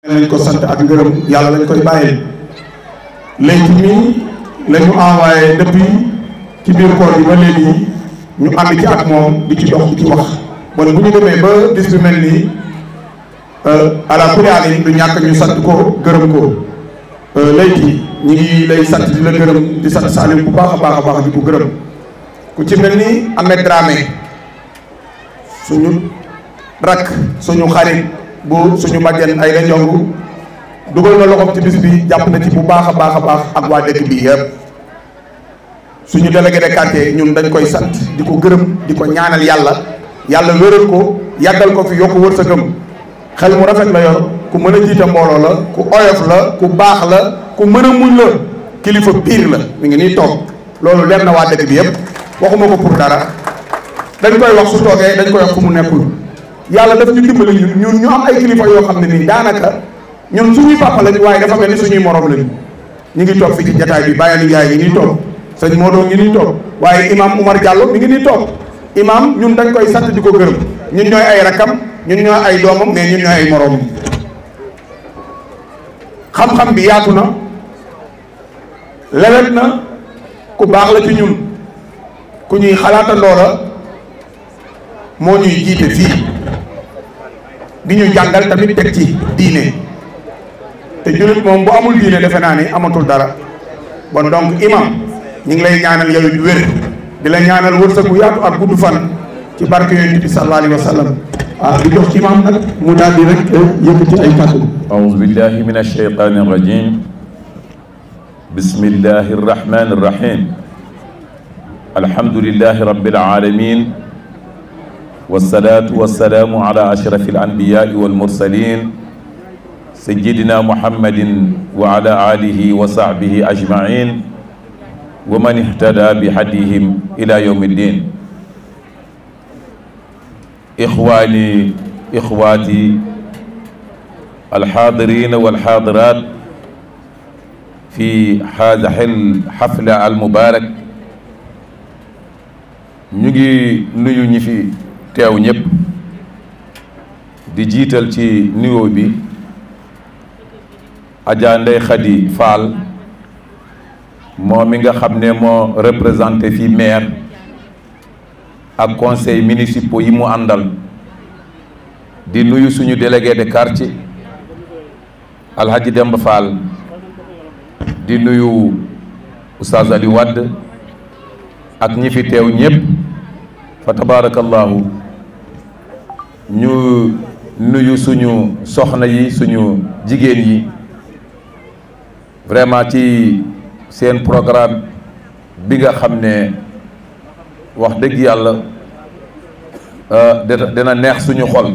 nañ ko sant ak ngërëm yàlla lañ koy bàyyil léegi nii la ñu envoyé depuis ci biir koor bi ba léegi ñu ànd ci ak moom di ci dox di ci wax bon bu ñu demee ba bis bi mel nii ala kulli haal du ñàkk ñu sant ko gërëm ko léegi ñu ngi lay sant di la gërëm di sant Salim bu baax a baax di ko gërëm ku ci mel ni Ahmed Dramé suñu rak suñu xarit bu suñu bàjjen ay la njongu dugal na loxoom ci bis bi jàpp na ci bu baax a baax ak waa dëkk bi yëpp suñu délégué de quartier ñun dañ koy sant di ko gërëm di ko ñaanal yàlla wéral ko yàggal ko fi yokku wërsëgam xel mu rafet la yor ku mën a jiite mbooloo la ku oyof la ku baax la ku mën a muñ la kilifa piir la mi ngi nii toog loolu leer na waa dëkk bi yëpp waxuma ko pour dara dañ koy wax su toogee dañ koy wax fu mu nekkul yàlla daf ñu dimbali ñun ñu am ay kilifa yoo xam ne nii daanaka ñun suñuy papa lañ waaye dafa mel ni suñuy morom lañu ñu ngi toog fi ci jataay bi Baye Ndiaye ngi nii toog sëñ Modou ngi nii toog waaye imam Oumar Diallo mi ngi nii toog imam ñun dañ koy sant di ko gërëm ñun ñooy ay rakam ñun ñooy ay doomam mais ñun ñooy ay morom xam-xam bi yaatu na lewet na ku baax la ci ñun ku ñuy xalaatandoo la moo ñuy jiite fii di ñu jàngal tamit teg ci diine te jullit moom bu amul diine defe naa ni amatul dara bon donc imam ñu ngi lay ñaanal yow it wér di la ñaanal wërsëg bu yaatu ak gudd fan ci barke yonent bi sallallahu alayhi wa sallam di jox imam nag mu daal di rek yëkkati ay kàddu. أعوذ بالله من الشيطان الرجيم بسم الله الرحمن الرحيم الحمد لله رب العالمين والصلاة والسلام على أشرف الأنبياء والمرسلين سيدنا محمد وعلى آله وصحبه أجمعين ومن اهتدى بهديهم إلى يوم الدين إخواني إخواتي الحاضرين والحاضرات في هذا الحفل المبارك نيجي نيو ñi fi teew ñëpp di jiital ci nuyoo bi Adja Ndeye Khady Fall moom mi nga xam ne moo représenté fi maire ak conseil municipaux yi mu àndal di nuyu suñu délégué de quartier Alhaji Demba Fall di nuyu Oustaz Ali Wade ak ñi fi teew ñëpp fa tabarakallahu ñu nuyu suñu soxna yi suñu jigéen yi vraiment ci seen programme bi nga xam ne wax dëgg yàlla dina neex suñu xol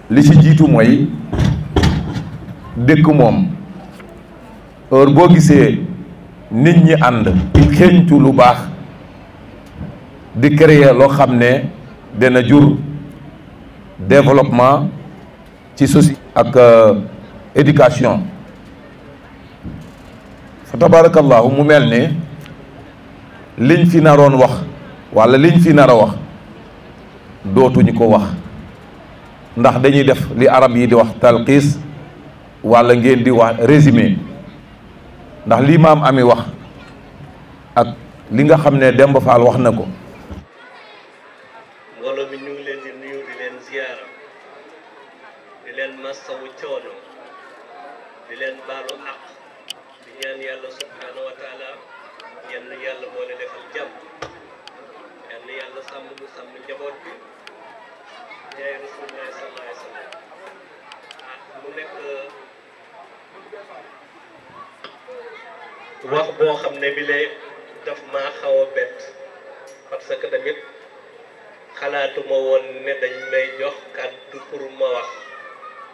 li ci jiitu mooy dëkk moom heure boo gisee nit ñi ànd xeeñtu lu baax di créer loo xam ne dana jur développement ci société ak éducation fa tabarakallahu mu mel ne liñ fi naroon wax walla liñ fi nar a wax dootuñu ko wax ndax dañuy def li arab yi di wax talxiis walla ngeen di wax résumé ndax li maam ami wax ak li nga xam ne Demba Fall wax na ko mbooloo mi ñu ngi leen di nuyu di leen ziyaara di leen massawu coono di leen baalu àq di ñaan yàlla subhaanahu wa taala yenn yàlla moo leen defal jàmm yenn yàlla sàmm mu sàmm njaboot bi yaay rasulullahi sallallahu alayhi wa sallam mu nekk wax boo xam ne bi lee daf maa xaw a bett parce que tamit xalaatuma woon ne dañ may jox kàddu pour ma wax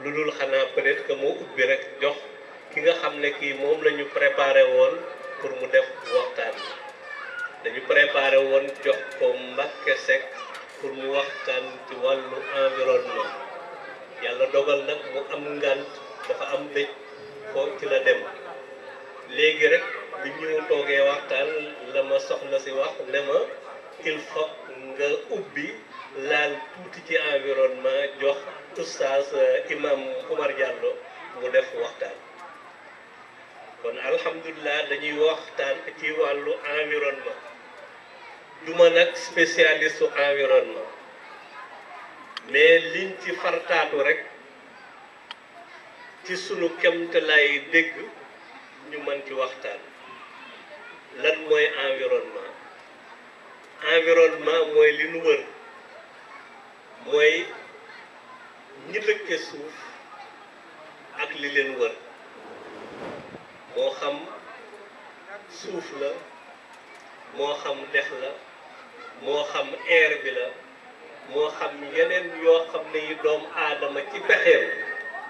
lu dul xanaa peut-être que moo ubbi rek jox ki nga xam ne kii moom la ñu préparé woon pour mu def waxtaan bi dañu préparé woon jox ko Mbacké Seck pour mu waxtaan ci wàllu environnement yàlla dogal nag mu am ngànt dafa am dëj foo ci la dem léegi rek bi ñu toogee waxtaan la ma soxna si wax ne ma il faut nga ubbi laal tuuti ci environnement jox oustaz imam Oumar Diallo mu def waxtaan kon alhamdulilah dañuy waxtaan ci wàllu environnement duma nag spécialiste environnement mais liñ ci fartaatu rek ci sunu kemt lay dégg ñu mën ci waxtaan lan mooy environnement environnement mooy li nu wër mooy ñi dëkke suuf ak li leen wër moo xam suuf la moo xam dex la moo xam air bi la moo xam yeneen yoo xam ne yi doomu aadama ci pexeem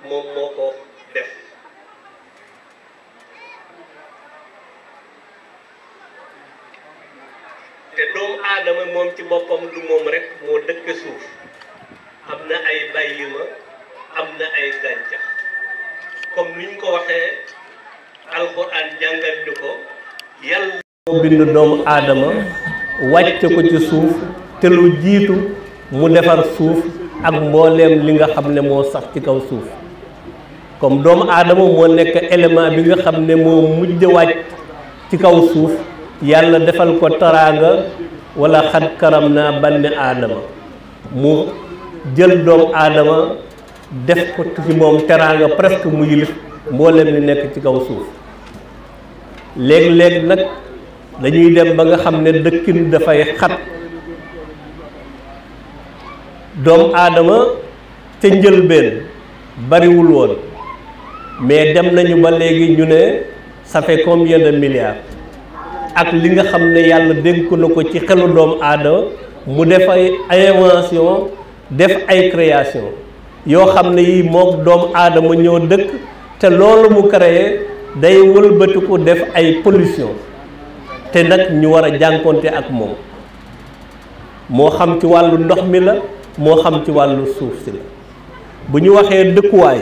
moom moo ko def te doomu aadama moom ci boppam du moom rek moo dëkk suuf am na ay bàyyima am na ay gàncax comme ni ñu ko waxee alxuraan jàngal ñu ko yàlla moo bind doomu aadama wàcce ko ci suuf te lu jiitu mu defar suuf ak mbooleem li nga xam ne moo sax ci kaw suuf comme doomu aadama moo nekk élément bi nga xam ne moo mujj wàcc ci kaw suuf yàlla defal ko taraanga wala xat karam naa banni aadama mu jël doomu aadama def ko ci moom teraanga presque mu yilif mboolem li nekk ci kaw suuf léeg-léeg nag dañuy dem ba nga xam ne dëkkin dafay xat doomu aadama ca njëlbeen bariwul woon mais dem nañu ba léegi ñu ne ça fait combien de milliards ak li nga xam ne yàlla dénk na ko ci xelu doomu aadama mu def ay invention def ay création yoo xam ne yi mook doomu aadama ñoo dëkk te loolu mu créé day wëlbatiku def ay pollution te nag ñu war a jànkonte ak moom moo xam ci wàllu ndox mi la moo xam ci wàllu suuf si la bu ñu waxee dëkkuwaay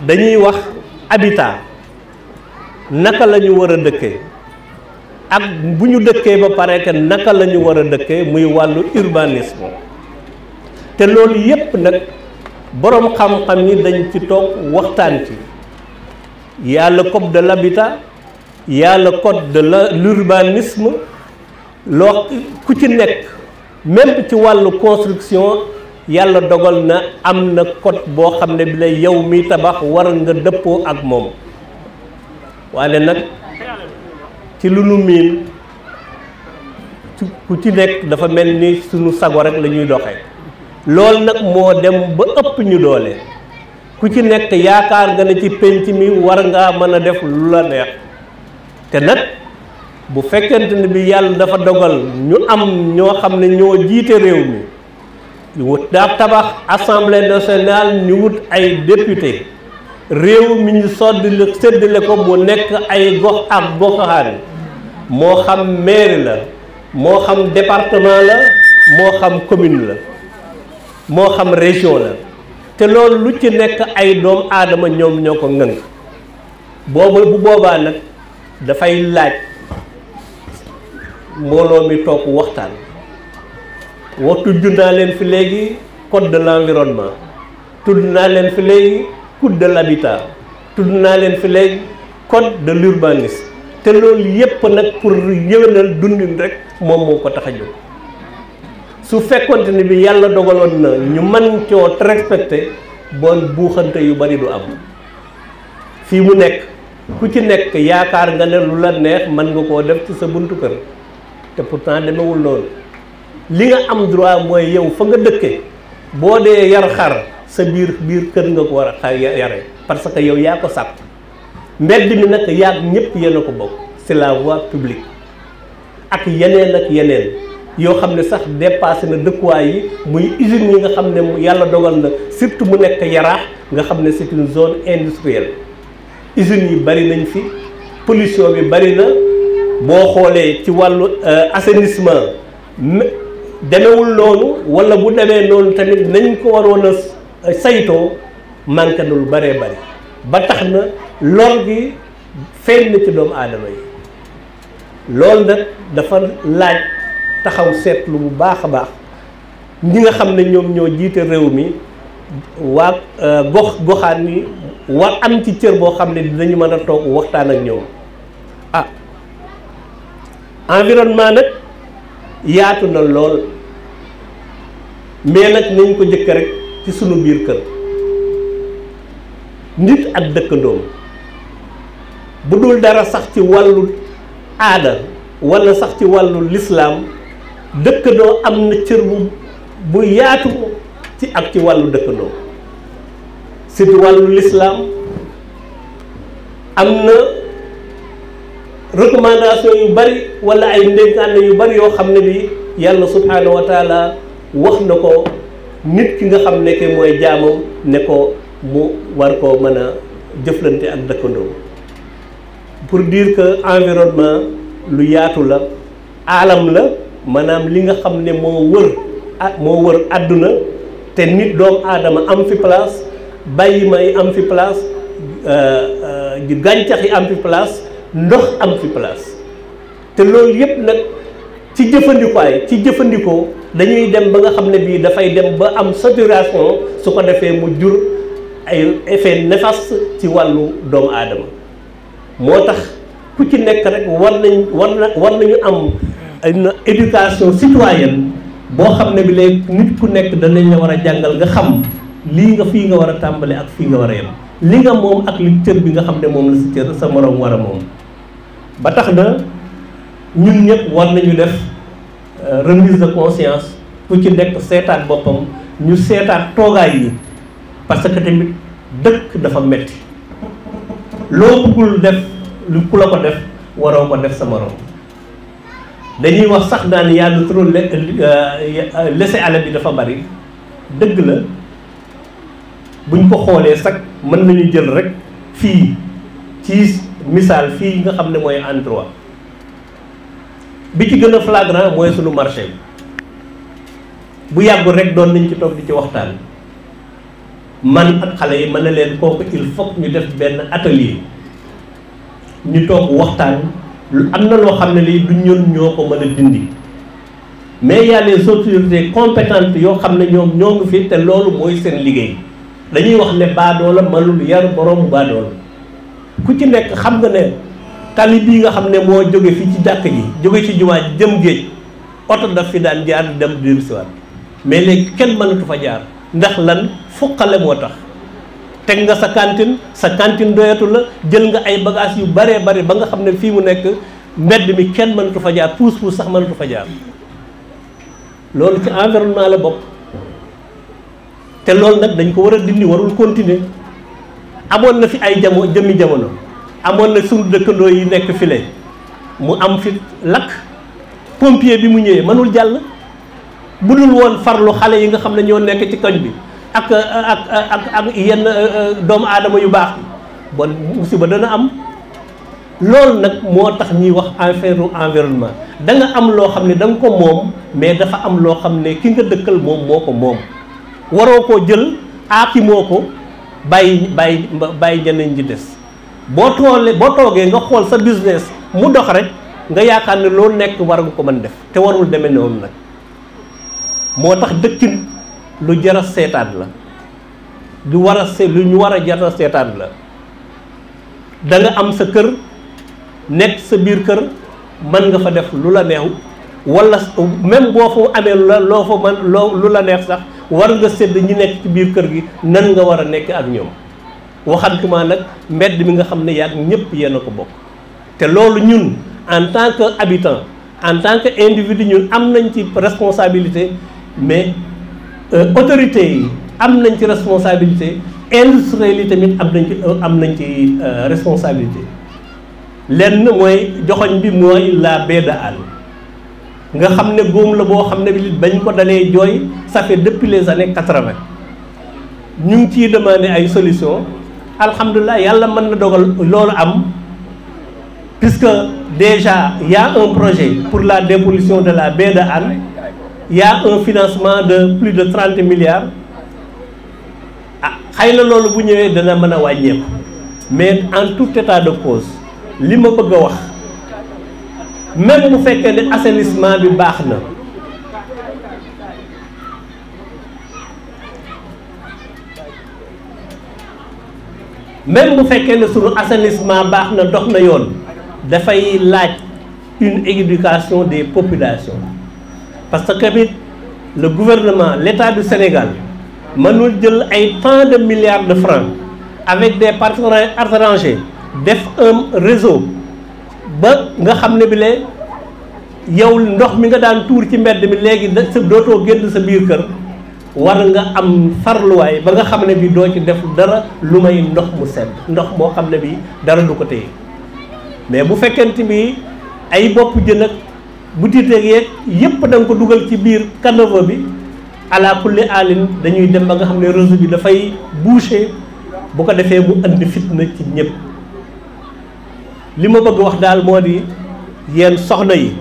dañuy wax habitat naka la ñu war a dëkkee ak bu ñu dëkkee ba pare que naka la ñu war a dëkkee muy wàllu urbanisme te loolu yépp nag boroom xam-xam yi dañ ci toog waxtaan ci y a le code de l'habitat y a le code de l'urbanisme loo ku ci nekk même ci wàllu construction yàlla dogal na am na code boo xam ne bi lay yow mi tabax war nga dëppoo ak moom waaye nag ci lu nu miin ku ci nekk dafa mel ni sunu sago rek la ñuy doxee loolu nag moo dem ba ëpp ñu doole ku ci nekk yaakaar nga ne ci penc mi war ngaa mën a def lu la neex te nag bu fekkente ne bi yàlla dafa dogal ñu am ñoo xam ne ñoo jiite réew mi ñu wut daa tabax assemblée nationale ñu wut ay député réew mi ñu séddale ko bu nekk ay gox ak goxaan moo xam mairie la moo xam département la moo xam commune la moo xam région la te loolu lu ci nekk ay doomu aadama ñoom ñoo ko ŋënk boobu bu boobaa nag dafay laaj mbooloo mi toog waxtaan tudd naa leen fi léegi code de l'environnement tudd naa leen fi léegi code de l'habitat tudd naa leen fi léegi code de l'urbanisme te loolu yépp nag pour yëwénal dundin rek moom moo ko tax a jóg su fekkonte ne bi yàlla dogaloon na ñu mën coo respecté bon buuxante yu bari du am fii mu nekk ku ci nekk yaakaar nga ne lu la neex mën nga koo def ci sa buntu kër te pourtant demewul noonu li nga am droit mooy yow fa nga dëkke boo dee yar xar sa biir kër nga ko war a yare parce que yow yaa ko sàkk mbedd mi nag yaag ñëpp yéen a ko bokk c'est la voie publique ak yeneen yoo xam ne sax dépassé na dëkkuwaay yi muy usines yi nga xam ne yàlla dogal na surtout mu nekk Yaraax nga xam ne c'est une zone industrielle usines yi bari nañ fi pollution bi bari na boo xoolee ci wàllu assainissement demewul noonu wala bu demee noonu tamit nañ ko waroon a saytoo manqué na lu bëree bëri ba tax na lor gi feeñ na ci doomu aadama yi loolu nag dafa laaj taxaw seetlu bu baax a baax ñi nga xam ne ñoom ñoo jiite réew mi waa goxaan ni war am ci cër boo xam ne dinañu mën a toog waxtaan ak ñoom. ah environnement nag yaatu na lool mais nag nañ ko jëkk rek ci sunu biir kër nit ak dëkkandoom bu dul dara sax ci wàllu aada walla sax ci wàllu lislaam dëkkandoo am na cër bu yaatu ci ak ci wàllu dëkkandoo surtout wàllu lislaam am na recommandation yu bari walla ay ndénkaane yu bari yoo xam ne bi yàlla subhaanahu wa taala wax na ko nit ki nga xam ne que mooy jaamam ne ko mu war koo mën a jëflante ak dëkkandoo pour dire que environnement lu yaatu la aalam la maanaam li nga xam ne moo wër àdduna te nit doomu aadama am fi place bàyyi may am fi place gàncax yi am fi place ndox am fi place te loolu yépp nag ci jëfandikoo dañuy dem ba nga xam ne bii dafay dem ba am saturation su ko defee mu jur ay effet néfaste ci wàllu doomu aadama moo tax ku ci nekk rek war nañu am une éducation citoyenne boo xam ne bi léegi nit ku nekk danañ la war a jàngal nga xam lii nga fii nga war a tàmbale ak fii nga war a yem li nga moom ak li cër bi nga xam ne moom la si cër sa moroom war a moom ba tax na ñun ñëpp war nañu def remise de conscience ku ci nekk seetaat boppam ñu seetaat toogaay yi parce que tamit dëkk dafa metti loo bëggul def lu ku la ko def waroo ko def sa moroom dañuy wax sax naan yàlla trop laisser-aller bi dafa bari dëgg la buñ ko xoolee sax mën nañu jël rek fii ci misaal fii nga xam ne mooy endroit bi ci gën a flagrant mooy sunu marché bu yàggul rek doon nañ ci toog di ci waxtaan man ak xale yi mën na leen kooku il faut ñu def benn atelier ñu toog waxtaan am na loo xam ne lii du ñun ñoo ko mën a dindi mais y a les autorités compétentes yoo xam ne ñoom ñoo ngi fi te loolu mooy seen liggéey dañuy wax ne baadoola mënul yar borom baadoola ku ci nekk xam nga ne tali bii nga xam ne moo jóge fii ci jàkk ji jóge ci jumaa ji jëm géej oto daf fi daan jaar dem dir siwaat mais léegi kenn mënatu fa jaar ndax lan fuqale moo tax teg nga sa cantine doyatu la jël nga ay bagages yu baree bari ba nga xam ne fii mu nekk mbedd mi kenn mënatu fa jaar puus sax mënatu fa jaar loolu ci environnement la bokk te loolu nag dañ ko war a dindi warul continuer amoon na fi ay jëmmi jamono amoon na sunu dëkkandoo yi nekk file mu am fi lakk pompier bi mu ñëwee mënul jàll bu dul woon farlu xale yi nga xam ne ñoo nekk ci koñ bi ak yenn doomu aadama yu baax bon musiba dana am loolu nag moo tax ñuy wax affaire environnement da nga am loo xam ne da nga ko moom mais dafa am loo xam ne ki nga dëkkal moom moo ko moom waroo koo jël aaki moo ko bàyyi ñeneen ñi des boo toogee nga xool sa business mu dox rek nga yaakaar ne loolu nekk war nga ko mën def te warul demee noonu nag moo tax dëkkin lu jar a seetaat la lu ñu war a jar a seetaat la da nga am sa kër nekk sa biir kër mën nga fa def lu la neex wala même boo fa amee lu la neex sax war nga sédd ñi nekk ci biir kër gi nan nga war a nekk ak ñoom waxantuma nag mbedd mi nga xam ne yaa ñëpp yéen a ko bokk te loolu ñun en tant que habitant en tant que individu ñun am nañ ci responsabilité mais autorités yi am nañ ci responsabilité industriels yi tamit am nañ ci responsabilité lenn mooy joxoñ bi mooy la baie de Hann nga xam ne góom la boo xam ne bi bañ ko dalee jooy ça fait depuis les années 80 ñu ngi ciy demandé ay solution alhamdulilah yàlla mën na dogal loolu am puisque déjà il y a un projet pour la dépollution de la baie de Hann il y a un financement de plus de 30 milliards xëy na loolu bu ñëwee dana mën a wàññeeku mais en tout état de cause li ma bëgg a wax même bu fekkee ne assainissement bi baax na même bu fekkee ne sunu assainissement baax na dox na yoon dafay laaj une éducation des populations parce que tamit le gouvernement l'État du Sénégal mënul jël ay tant de milliards de francs avec des partenaires étrangers def un réseau ba nga xam ne bi le yow ndox mi nga daan tuur ci mbedd mi léegi sa dootoo génn sa biir kër war nga am farluwaay ba nga xam ne bi doo ci def dara lu may ndox mu sedd ndox moo xam ne bi dara du ko téye mais bu fekkente bi ay bopp jën ak butiteeg yeeg yépp da nga ko dugal ci biir caniveau bi ala kulli alin dañuy dem ba nga xam ne réseau bi dafay boucher bu ko defee mu andi fitna ci ñëpp li ma bëgg wax daal moo di yéen soxna yi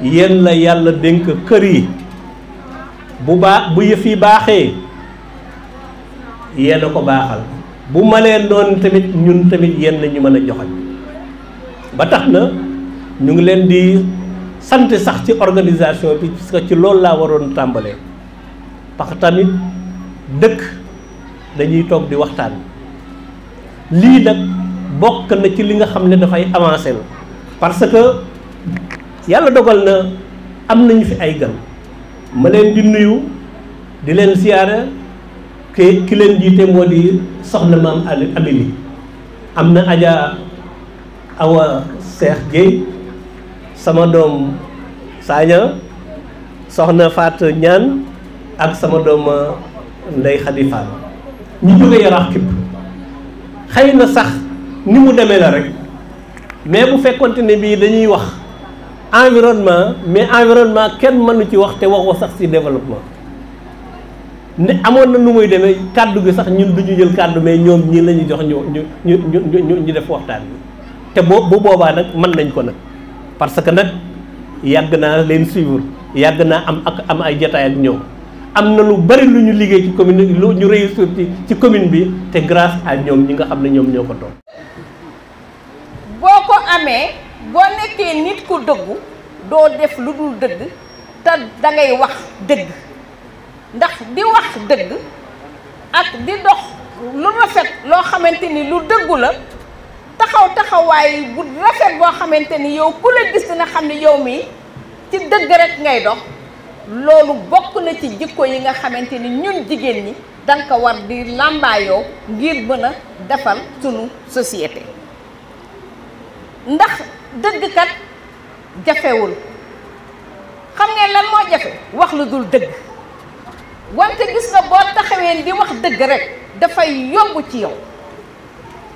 yéen la yàlla dénk kër yi bu yëf yi baaxee yéen a ko baaxal bu malee noonu tamit ñun tamit yéen la ñu mën a joxoñ ba tax na ñu ngi leen di sant sax ci organisation bi parce que ci loolu laa waroon tàmbalee parce que tamit dëkk dañuy toog di waxtaan lii nag bokk na ci li nga xam ne dafay avancer la parce que yàlla dogal na am nañu fi ay gan ma leen di nuyu di leen siyaara ki leen jiite moo di soxna maam Amili am na Adja Awa Seex Guèye sama doom Saña soxna Faat Ñaan ak sama doom Ndey Xadi Fall ñu jóge Yaraax képp xëy na sax ni mu demee la rek mais bu fekkonte ne bii dañuy wax environnement mais environnement kenn mënu ci wax te waxoo sax ci développement ne amoon na nu muy demee kàddu gi sax ñun duñu jël kàddu mais ñoom ñii la ñu jox ñu def waxtaan bi te bu boobaa nag mën nañ ko nag parce que nag yàgg naa leen suivre yàgg naa am ay jotaay ak ñoom am na lu bari lu ñu liggéey ci commune lu ñu réussir ci commune bi te grâce à ñoom ñi nga xam ne ñoom ñoo ko toog. boo ko amee boo nekkee nit ku dëggu doo def lu dul dëgg te dangay wax dëgg ndax di wax dëgg ak di dox lu rafet loo xamante ni lu dëggu la taxawaay bu rafet boo xamante ni yow ku la gis dina xam ne yow mii ci dëgg rek ngay dox loolu bokk na ci jikko yi nga xamante ni ñun jigéen ñi danga ko war di làmbaayoo ngir mën a defal sunu société ndax dëgg kat jafewul xam ngeen lan moo jafe wax lu dul dëgg wante gis nga boo taxawee di wax dëgg rek dafay yomb ci yow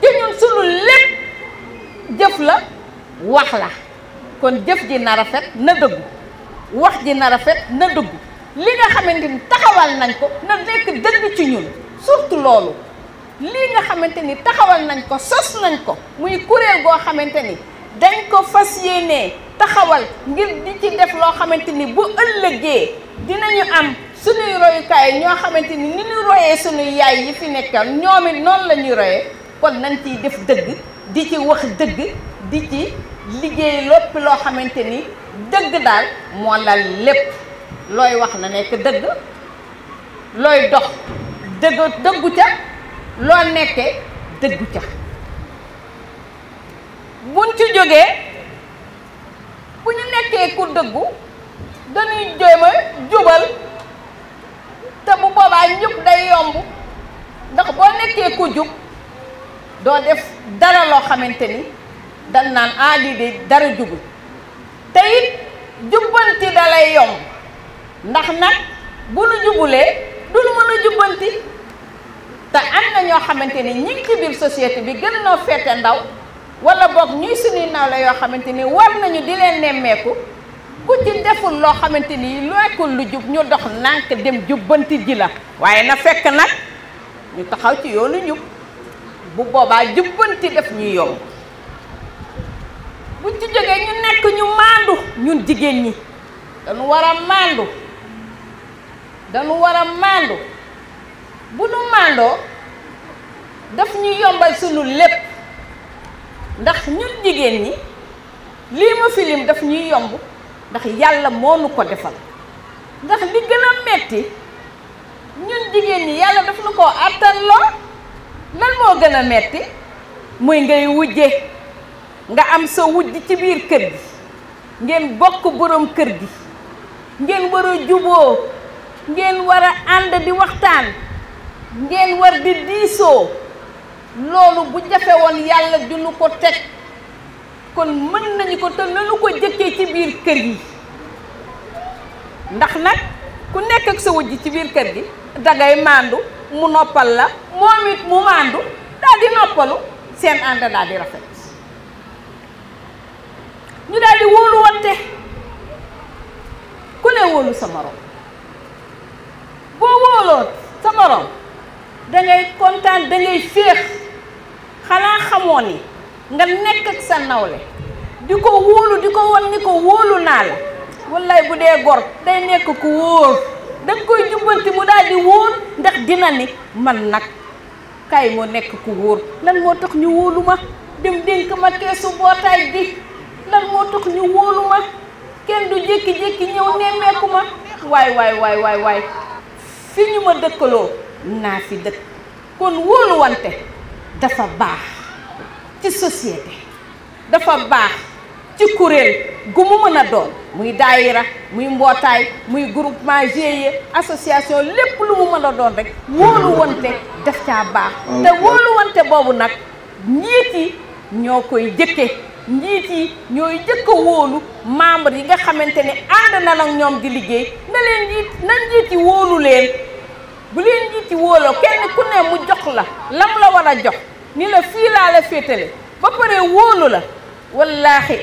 te ñun sunu lépp jëf la wax la kon jëf ji na rafet na dëggu wax ji na rafet na dëggu li nga xamante ni taxawal nañ ko na nekk dëgg ci ñun surtout loolu lii nga xamante ni taxawal nañ ko sos nañ ko muy kuréel goo xamante ni dañ ko fas yéenee taxawal ngir di ci def loo xamante ni bu ëllëgee dinañu am suñuy royukaay ñoo xamante ni ni ñu royee suñuy yaay yi fi nekkoon ñoom it noonu la ñuy royee kon nañ ciy def dëgg di ci wax dëgg di ci liggéey lépp loo xamante ni dëgg daal moo la lépp looy wax na nekk dëgg looy dox dëggu ca loo nekkee dëggu ca buñ ci jógee bu ñu nekkee ku dëggu dañuy jéem a jubal te bu boobaa njub day yomb ndax boo nekkee ku jub doo def dara loo xamante ni dal naan lii de dara jubul te it jubbanti dalay yomb ndax nag bu nu jubulee du nu mën a jubbanti te am na ñoo xamante ni ñi ngi ci biir société bi gën noo féete ndaw wala boog ñuy suñuy naw la yoo xamante ni war nañu di leen nemmeeku ku ci deful loo xamante ni lekkul lu jub ñu dox nànk dem jubbanti ji la waaye na fekk nag ñu taxaw ci yoonu njub bu boobaa jubbanti def ñuy yomb buñ ci jógee ñu nekk ñu maandu ñun jigéen ñi dañu war a maandu bu nu maandoo daf ñu yombal sunu lépp ndax ñun jigéen ñi lii ma filim daf ñuy yomb ndax yàlla moo nu ko defal ndax li gën a metti ñun jigéen ñi yàlla daf nu ko àttan loo lan moo moo gën a metti muy ngay wujje nga am sa wujj ci biir kër gi ngeen bokk borom kër gi ngeen war a juboo ngeen war a ànd di waxtaan ngeen war di diisoo loolu bu jafe woon yàlla dinu ko teg kon mën nañu ko te nanu ko jëkkee ci biir kër yi ndax nag ku nekk ak sa wujj ci biir kër gi dangay maandu mu noppal la moom it mu maandu daal di noppalu seen ànd daal di rafet ñu daal di wóolu wante ku ne wóolu sa morom boo wóoloo sa morom dangay kontaan dangay féex xanaa xamoo ni nga nekk ak sa nawle di ko wóolu di ko wan ni ko wóolu naa la wallaay bu dee gor day nekk ku wóor danga koy jubbanti mu daal di wóor ndax dina ni man nag kay moo nekk ku wóor lan moo tax ñu wóolu ma dem dénk ma keesu mbootaay gi lan moo tax ñu wóolu ma kenn du jékki-jékki ñëw nemmeeku ma waay fi ñu ma dëkkaloo naa fi dëkk kon wóolu wante dafa baax ci société dafa baax ci kuréel gu mu mën a doon muy daayira muy mbootaay muy groupement GIE association lépp lu mu mën a doon rek wóolu wante daf caa baax te wóolu wante boobu nag njiit yi ñoo koy jëkke njiit yi ñooy jëkk a wóolu membre yi nga xamante ne ànd na nag ñoom di liggéey na njiit yi wóolu leen bu leen njiit yi wóoloo kenn ku ne mu jox la lam la war a jox ni la fii laa la féetale ba pare wóolu la wallaahi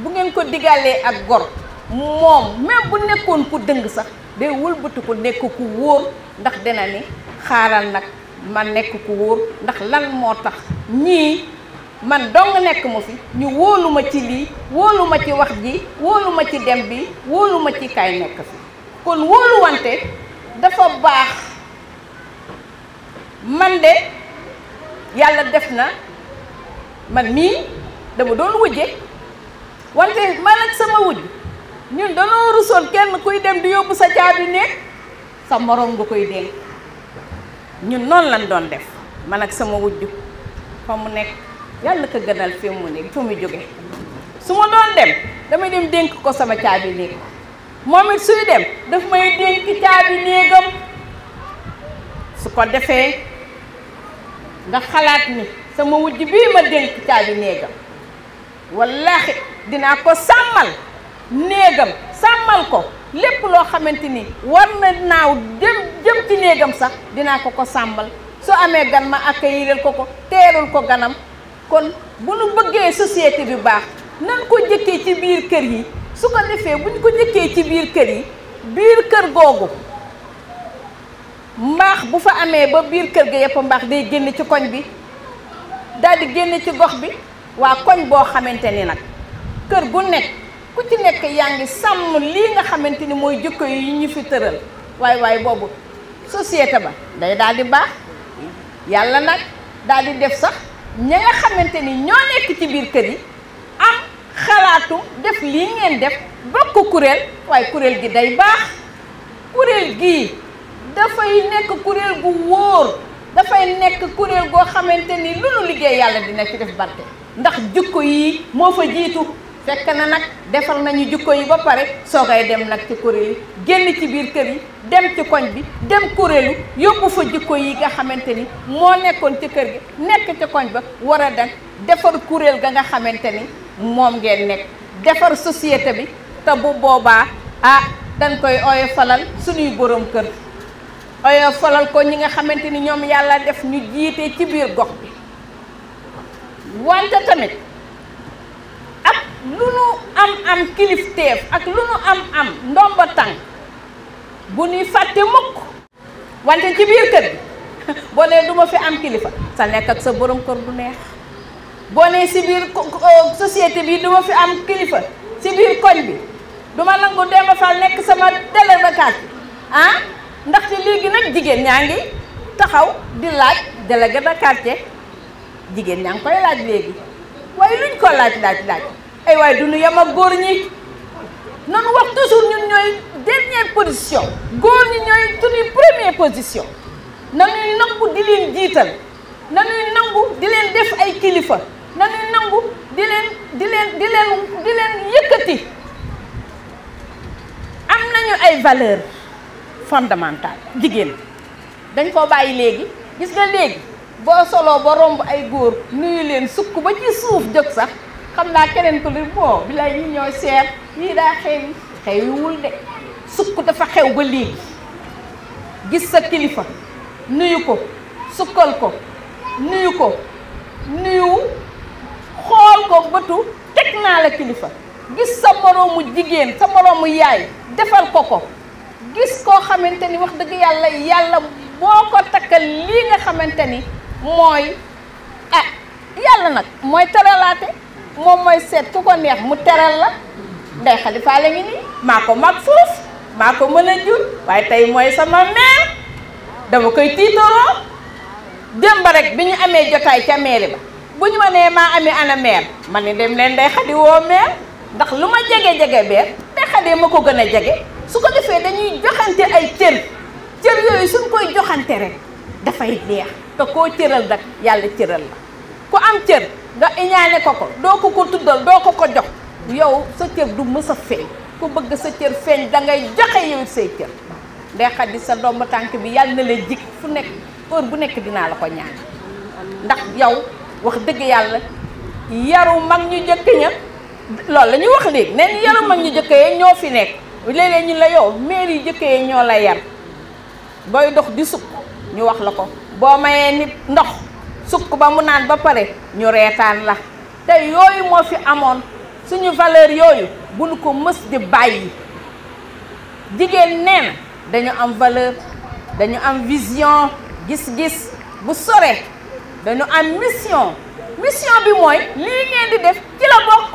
bu ngeen ko diggalee ak gor moom même bu nekkoon ku dëng sax day wëlbatu ko nekk ku wóor ndax dina ni xaaral nag ma nekk ku wóor ndax lan moo tax ñii man dong nekk ma fi ñu wóolu ma ci lii wóolu ma ci wax ji wóolu ma ci dem bi wóolu ma ci kay nekk fi kon wóolu wante dafa baax man de yàlla def na man mii dama doon wujje wante man ak sama wujj ñun danoo rusoon kenn kuy dem di yóbbu sa caabi néeg sa morom nga koy dénk ñun noonu lañ doon def man ak sama wujj fa mu nekk yàlla ko gënal fi mu ne fa mu jóge su ma doon dem damay dem dénk ko sama caabi néeg moom it suy dem daf may dénk caabi néegam su ko defee nga xalaat ni sama wujj bii ma dénk caabi néegam wallaahi dinaa ko sàmmal néegam sàmmal ko lépp loo xamante ni war na naaw jëm ci néegam sax dinaa ko sàmmal su amee gan ma accueillir ko teerul ko ganam kon bu nu bëggee société bi baax nan ko jëkkee ci biir kër yi su ko defee bu ñu ko jëkkee ci biir kër yi biir kër googu mbaax bu fa amee ba biir kër ga yëpp mbaax day génn ci koñ bi daal di génn ci gox bi waa koñ boo xamante ni nag kër gu nekk ku ci nekk yaa ngi sàmm lii nga xamante ni mooy jikko yi ñu fi tëral waaye boobu société ba day daal di baax yàlla nag daal di def sax ña nga xamante ni ñoo nekk ci biir kër yi am xalaatu def lii ngeen def bokk kuréel waaye kuréel gi day baax kuréel gii dafay nekk kuréel gu wóor dafay nekk kuréel goo xamante ni lu nu liggéey yàlla dina ci def barke ndax jikko yi moo fa jiitu fekk na nag defal nañu jikko yi ba pare soogay dem nag ci kuréel yi génn ci biir kër yi dem ci koñ bi dem kuréelu yóbbu fa jikko yi nga xamante ni moo nekkoon ci kër gi nekk ci koñ ba war a dem defar kuréel ga nga xamante ni moom ngeen nekk defar société bi te bu boobaa dañ koy oyofalal suñuy borom kër oyofalal ko ñi nga xamante ni ñoom yàlla def ñu jiite ci biir gox bi wante tamit ak lu nu am kilifteef ak lu nu am ndomba tànk bu ñuy fàtte mukk wante ci biir kër gi boo nee duma fi am kilifa sa nekk ak sa borom kër du neex boo nee si biir société bi duma fi am kilifa si biir koñ bi duma nangu Demba Fall nekk sama délégué de quartier ndaxte léegi nag jigéen ñaa ngi taxaw di laaj délégué de quartier jigéen ñaa ngi koy laaj léegi waaye luñ ko laaj ay waaye du ñu yem ak góor ñi noonu wax toujours ñun ñooy dernière position góor ñi ñooy suñuy première position nañuy nangu di leen jiital nañuy nangu di leen def ay kilifa nañuy nangu di leen yëkkati. am nañu ay valeur fondamentale jigéen dañ koo bàyyi léegi gis nga léegi boo soloo ba romb ay góor nuyu leen sukk ba ci suuf jóg sax xam naa keneen ko li moo bi lay ñu ñoo seet yii daa xewiwul de sukk dafa xew ba léegi gis sa kilifa nuyu ko sukkal ko nuyu xool ko bëtu teg naa la kilifa gis sa moroomu jigéen sa moroomu yaay defal ko gis koo xamante ni wax dëgg yàlla boo ko takkal lii nga xamante ni mooy yàlla nag mooy teralaate moom mooy seet ku ko neex mu teral la. Ndeye Khady Fall la ngi nii maa ko mag foofu maa ko mën a jur waaye tey mooy sama mère dama koy tiitaroo démb rek bi ñu amee jotaay ca mairie ba bu ñu ma nee maa amee ana mère ma ne dem leen Ndeye Khady woo mère ndax lu ma jege beer Ndeye Khady ma ko gën a jege su ko defee dañuy joxante ay cër yooyu suñ koy joxante rek dafay neex te koo cëral nag yàlla cëral la ku am cër nga iñaane ko doo ko tuddal doo ko jox yow sa cër du mës a feeñ ku bëgg sa cër feeñ dangay joxe yow say cër. Ndeye Khady sa domb tànk bi yàlla na la jig fu nekk heure bu nekk dinaa la ko ñaan ndax yow wax dëgg yàlla yaru mag ñu jëkk ña loolu la ñuy wax léegi neen yaru mag ñu jëkk yee ñoo fi nekk léeg-léeg ñu la yow maire yi jëkk yee ñoo la yar booy dox di sukk ñu wax la ko boo mayee nit ndox sukk ba mu naan ba pare ñu reetaan la te yooyu moo fi amoon suñu valeur yooyu bu nu ko mës di bàyyi jigéen nee na dañu am valeur dañu am vision gis-gis bu sore dañu am mission bi mooy lii ngeen di def ci la bokk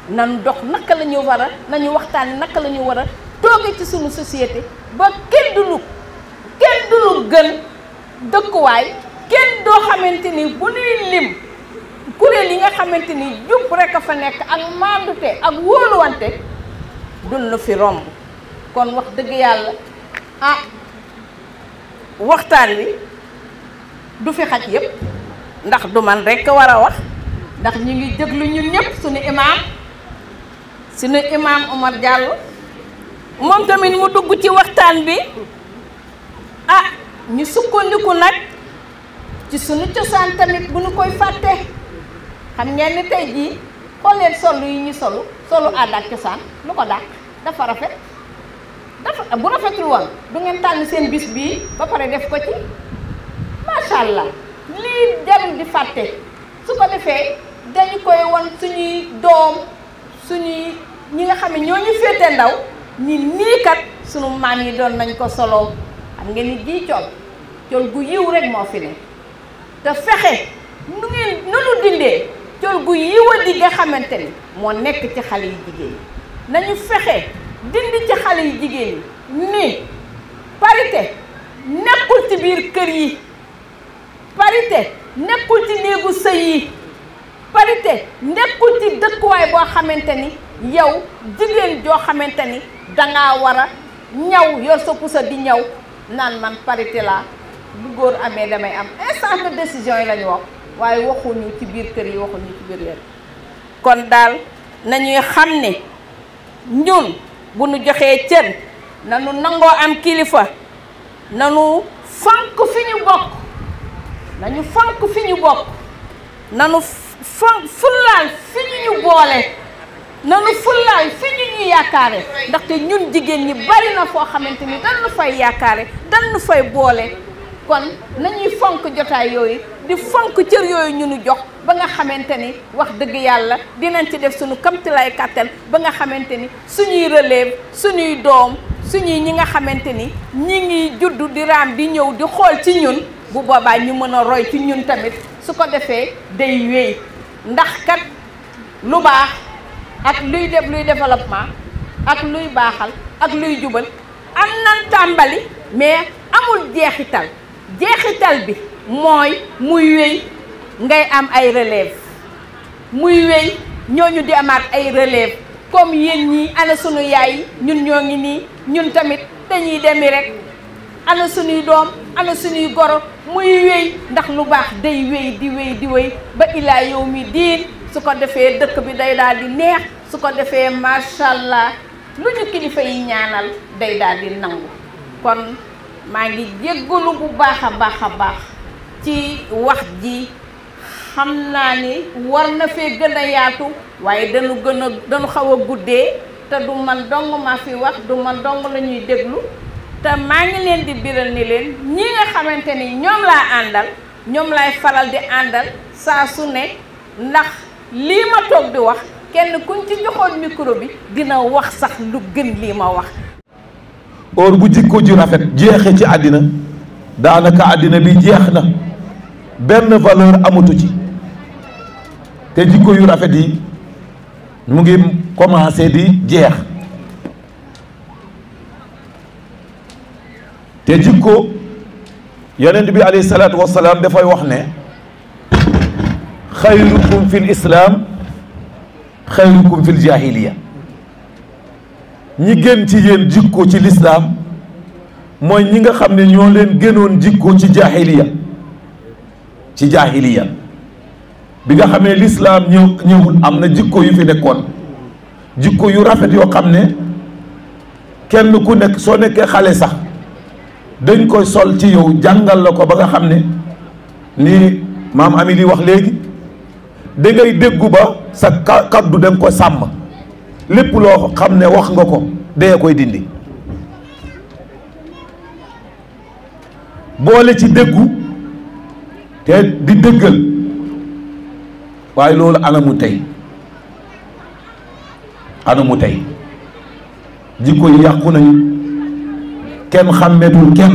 nanu dox naka la ñu war a nañu waxtaan naka la ñu war a tooge ci suñu société ba kenn du lu gën dëkkuwaay kenn doo xamante ni bu nuy lim kuréel yi nga xamante ni jub rek a fa nekk ak maandute ak wóoluwante dun lu fi romb kon wax dëgg yàlla waxtaan wi du fi xaj yépp ndax du man rek war a wax ndax ñu ngi déglu ñun ñëpp suñu imaam Omar Diallo moom tamit mu dugg ci waxtaan bi ñu sukkandiku nag ci suñu cosaan tamit bu ñu koy fàtte xam ngeen ni tey jii xool leen solu yi ñu solu aada ak cosaan lu ko dàq dafa rafet bu rafetul woon du ngeen tànn seen bis bii ba pare def ko ci macha allah lii jarul di fàtte su ko defee dañu koy won suñuy doom suñuy ñi nga xam ne ñoo ñu féete ndaw ñi nii kat suñu maam yi doon nañ ko soloo xam ngeen ni jii col gu yiw rek moo fi ne te fexe nanu dindee col gu yiwa di nga xamante ni moo nekk ci xale yi jigéen ñi nañu fexe dindi ci xale yi jigéen ñi ni parité nekkul ci biir kër yi parité nekkul ci néegu sëy yi parité nekkul ci dëkkuwaay boo xamante ni yow jigéen joo xamante ni dangaa war a ñaw yor sa pusa di ñaw naan man parité laa bu góor amee damay am instant de décision yi la ñu wax waaye waxuñu ci biir kër yi waxuñu ci biir leen kon daal nañuy xam ne ñun bu nu joxee cër nanu nangoo am kilifa nanu fonk fi ñu bokk nañu fonk fi ñu bokk nanu fullaal fi ñu boole nanu fullaal fi ñu yaakaare ndaxte ñun jigéen ñi bari na foo xamante ni dañu fay yaakaare dañu fay boole kon nañuy fonk jotaay yooyu di fonk cër yooyu ñu nu jox ba nga xamante ni wax dëgg yàlla dinañ ci def suñu kamtilaay kàttan ba nga xamante ni suñuy relève suñuy doom suñuy ñi nga xamante ni ñi ngi juddu di raam di ñëw di xool ci ñun bu boobaa ñu mën a roy ci ñun tamit su ko defee day wéy ndax kat lu baax ak luy def luy développement ak luy baaxal ak luy jubal am nan tàmbali mais amul jeexital bi mooy muy wéy ngay am ay relève muy wéy ñooñu di amaat ay relève comme yéen ñii ana sunu yaay ñun ñoo ngi nii ñun tamit dañuy demi rek ana sunuy doom ana sunuy goro muy wéy ndax lu baax day wéy di wéy ba ilaa yow mi diin su ko defee dëkk bi day daal di neex su ko defee macha allah lu ñu kilifa yi ñaanal day daal di nangu. kon maa ngi jéggalu bu baax a baax ci wax ji xam naa ni war na fee gën a yaatu waaye dañu xaw a guddee te du man dong maa fi wax du man dong la ñuy déglu te maa ngi leen di biral ni leen ñi nga xamante ni ñoom laa àndal ñoom laay faral di àndal saa su ne ndax lii ma toog di wax kenn kuñ ci joxoon micro bi dina wax sax lu gën lii ma wax. or bu jikko ju rafet jeexee ci àddina daanaka àddina bi jeex na benn valeur amatu ci te jikko yu rafet yi mu ngi commencé di jeex te jikko yonent bi alayhi salaatu wassalaam dafay wax ne xayrukum fil islaam xayrukum fil jahiliya ñi gën ci yéen jikko ci lislaam mooy ñi nga xam ne ñoo leen gënoon jikko ci jahiliya bi nga xam ne lislaam ñëwul am na jikko yu fi nekkoon jikko yu rafet yoo xam ne kenn ku nekk soo nekkee xale sax dañ koy sol ci yow jàngal la ko ba nga xam ne ni maam ami li wax léegi da ngay déggu ba sa kaddu da nga ko sàmm lépp loo xam ne wax nga ko dee koy dindi boole ci déggu te di dëggal waaye loolu anamu tey jikko yi yàqu nañu kenn xàmmeetul kenn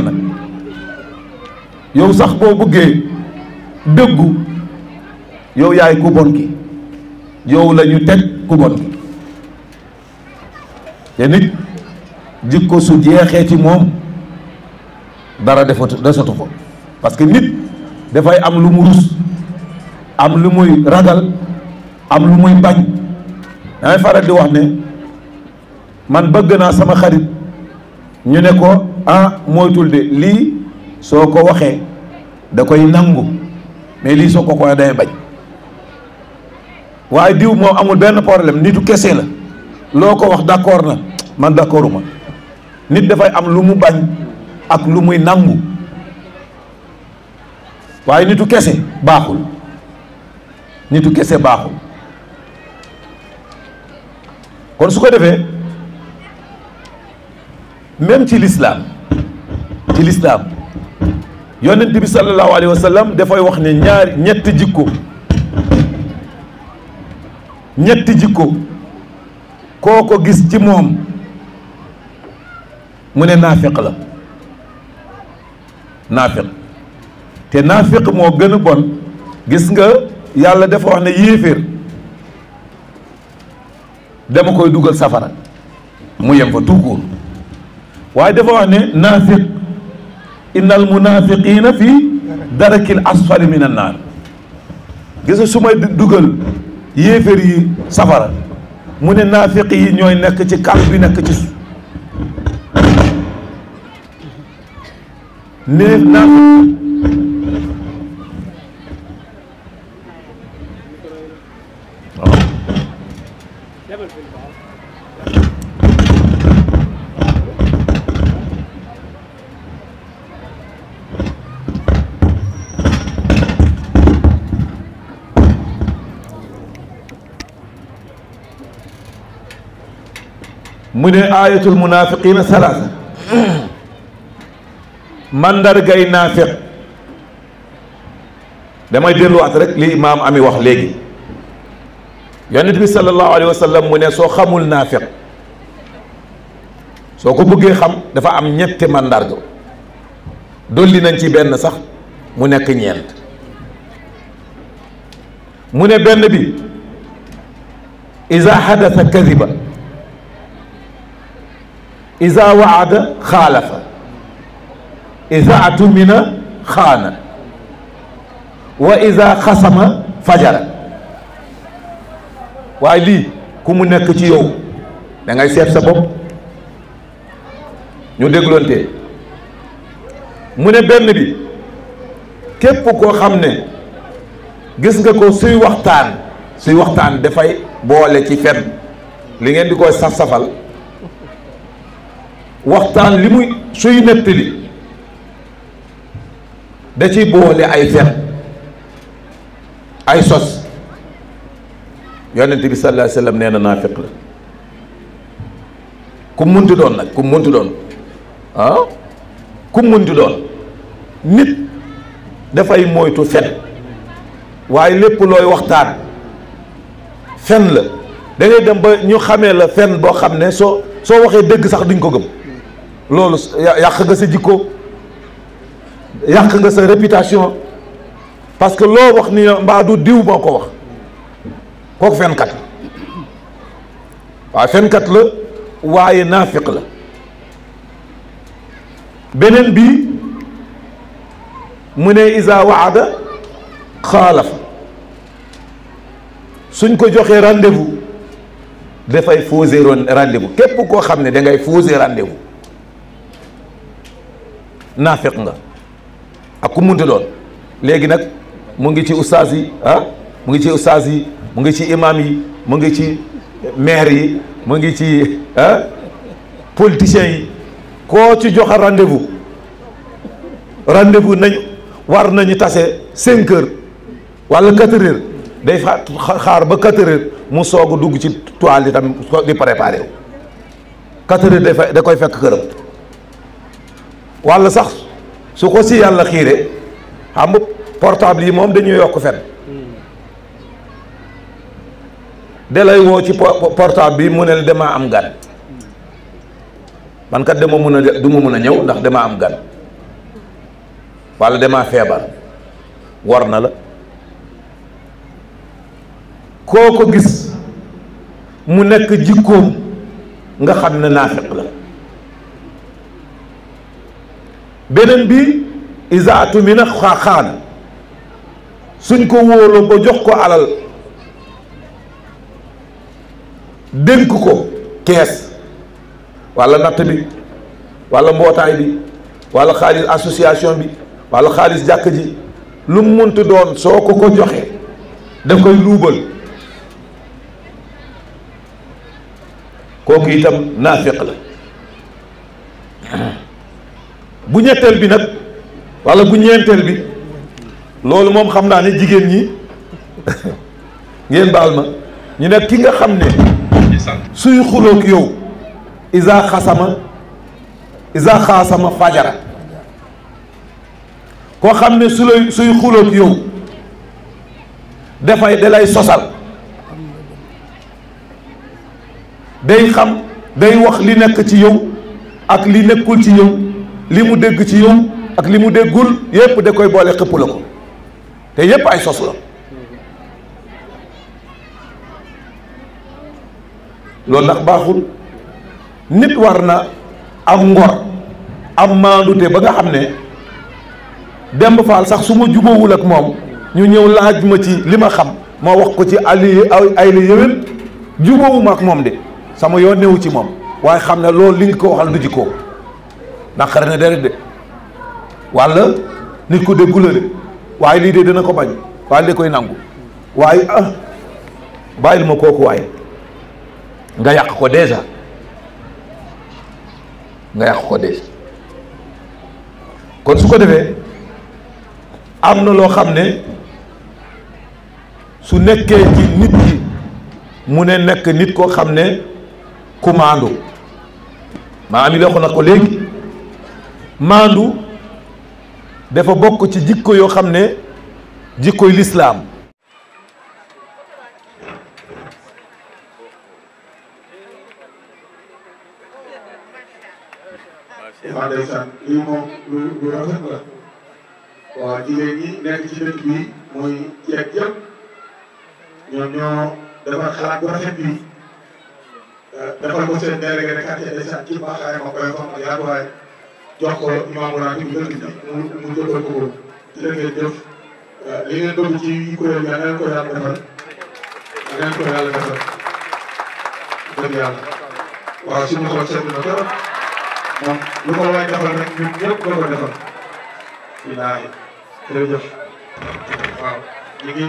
yow sax boo bëggee dëggu yow yaay ku bon ki yow la ñu teg ku bon ki te nit jikko su jeexee ci moom dara desatu ko parce que nit dafay am lu mu rus am lu muy ragal am lu muy bañ damay faral di wax ne man bëgg naa sama xarit ñu ne ko moytul de lii soo ko waxee da koy nangu mais lii soo ko koy day bañ waaye diw moom amul benn problème nitu kese la loo ko wax d'accord na man d'accorduma nit dafay am lu mu bañ ak lu muy nangu waaye nitu kese baaxul kon su ko defee même ci l'islam yonent bi sallallahu alayhi wa sallam dafay wax ne ñetti jikko koo ko gis ci moom mu ne naafiq la te naafiq moo gën a bon gis nga yàlla dafa wax ne yéeféer dama koy dugal safara mu yem fa tout court waaye dafa wax ne naafiq innal munafiqina fi darakil asfali min an naar gis nga su may dugal yéeféer yi safara mu ne naafiq yi ñooy nekk ci kàmb bi nekk ci ne naafiq mu ne ayatul munafiqina salaasa mandargay naafiq damay delluwaat rek li imaam ami wax léegi yonent bi sallallahu alayhi wa sallam mu ne soo xamul naafiq soo ko bëggee xam dafa am ñetti mandarga dolli nañ ci benn sax mu nekk ñeent mu ne benn bi iza hadatha kadiba iza waada xaalafa iza atumina xaana wa iza xasama fajara waaye lii ku mu nekk ci yow da ngay seet sa bopp ñu dégloonte mu ne benn bi képp koo xam ne gis nga ko suy waxtaan dafay boole ci fen li ngeen di koy saf-safal waxtaan li muy suy nettali da ciy boole ay fen ay sos yonent bi sallallahu alayhi wa sallam nee na naafiq la ku munti doon nag ku munti doon ku munti doon nit dafay moytu fen waaye lépp looy waxtaan fen la da ngay dem ba ñu xamee la fen boo xam ne soo waxee dëgg sax duñ ko gëm loolu yàq nga sa jikko yàq nga sa réputation parce que loo wax ni mbaa du diw moo ko wax kooku fenkat la waaye fenkat la waaye naafiq la beneen bi mu ne isa waada xaalafa suñ ko joxee rendez-vous dafay fausser rendez-vous képp koo xam ne da ngay fausser rendez-vous naafiq nga ak ku munti doon léegi nag mu ngi ci ustaas yi mu ngi ci ustaas yi mu ngi ci imam yi mu ngi ci maire yi mu ngi ci politiciens yi koo ci joxa rendez-vous nañu war nañu tase 5 heures wala 4 heures day xaar ba 4 heures mu soog a dugg ci toile itam di préparé wu 4 heures da koy fekk këram wala sax su ko si yàlla xiire xam nga portable yi moom dañuy yokk fen da lay woo ci portable bi mu ne la damaa am gan man kat du ma mun a ñëw ndax damaa am gan wala damaa feebar war na la koo ko gis mu nekk jikkoom nga xam ne naafiq la beneen bi isaatu mi na xaan suñ ko wóoloo ba jox ko alal dénk ko kees walla natt bi walla mbootaay bi walla xaalis association bi walla xaalis jàkk ji lu mu munti doon soo ko joxe daf koy luubal kooku itam naafiq la bu ñetteel bi nag walla bu ñeenteel bi loolu moom xam naa ne jigéen ñi ngeen baal ma ñu ne ki nga xam ne suy xuloog yow isa xaasama fajara koo xam ne suy xuloog yow dalay sosal day wax li nekk ci yow ak li nekkul ci yow li mu dégg ci yow ak li mu déggul yépp da koy boole xëpp la ko te yépp ay sos la loolu nag baaxul nit war na am ngor am maandute ba nga xam ne Demba Fall sax su ma jubóowul ak moom ñu ñëw laaj ma ci li ma xam ma wax ko ci ay la yëwén jubóowuma ak moom de sama yoon newu ci moom waaye xam ne loolu li nga ko waxal du jikko ndax xare na deret de walla nit ko déggu la de waaye lii de dina ko bañ waaye da koy nangu waaye bàyyil ma kooku waaye nga yàq ko déjà kon su ko defee am na loo xam ne su nekkee ci nit ki mu ne nekk nit koo xam ne ku maandu maa am waxu na ko léegi maandu dafa bokk ci jikko yoo xam ne jikkoy lislaam waaw ndeysaan lii moom lu rafet la waaw jigéen ñi nekk ci dëkk bi muy jeeg yëpp ñoom ñoo defar xalaat bu rafet bi defal ko seen délégué de quartier ndeysaan ci baaxaay ma koy xam ak yaatuwaay jox ko imaamu raatib bi dëkk bi mu jëbal ko ko ci la ngeen jëf li ngeen bëgg ci kuréel bi na leen ko yàlla defal dëgg yàlla waaw suñu xool seetlu na trop moom lu ko waay defal rek ñun ñëpp doo ko defal billaahi jërëjëf waaw ñu ngi